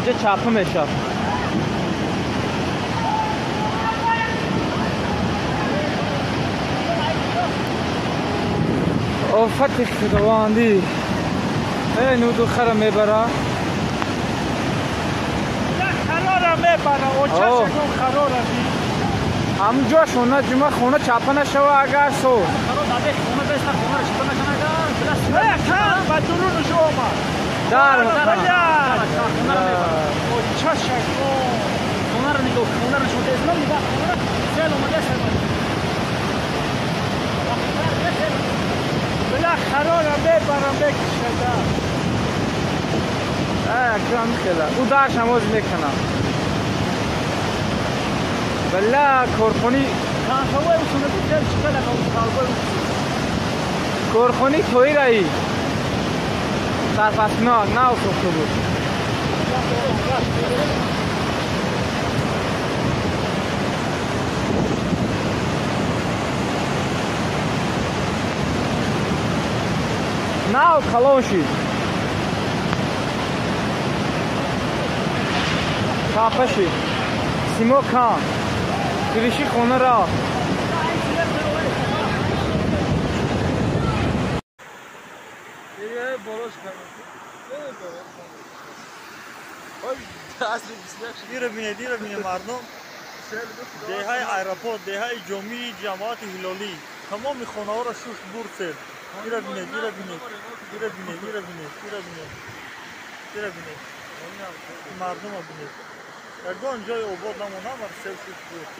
Иҷа чапа мешавад. Офати худованди нуду хара мебара. Харора мебара, очашагон харора. Ҳамҷо шона ҷума хона чапа нашава агар со. Ба дурунаш омад. Дар очашагон. Хонаро нигоҳ, хонаро шумо тезлон нигоҳ, хонара сел омада сел. Била харора мебара мекишада. Акрам хела. У даш ҳамоз мекунам. Била корхони корхони тоираи сарфаснок нав сохта буд. Нав калон шид. Чапа шид. Симо кан. Гириши хона рафт. Ира бинед, ира бинед мардум. Деҳаи аэропорт, деҳаи ҷомии ҷамоати Ҳилолӣ. Тамоми хонаҳоро шушт бурд сел. Ира бинед, ира бинед, ира бинед, ира бинед, ира бинед, ира бинед. Мардума бинед. Ягон ҷои обод намонад, сел шушт бурд.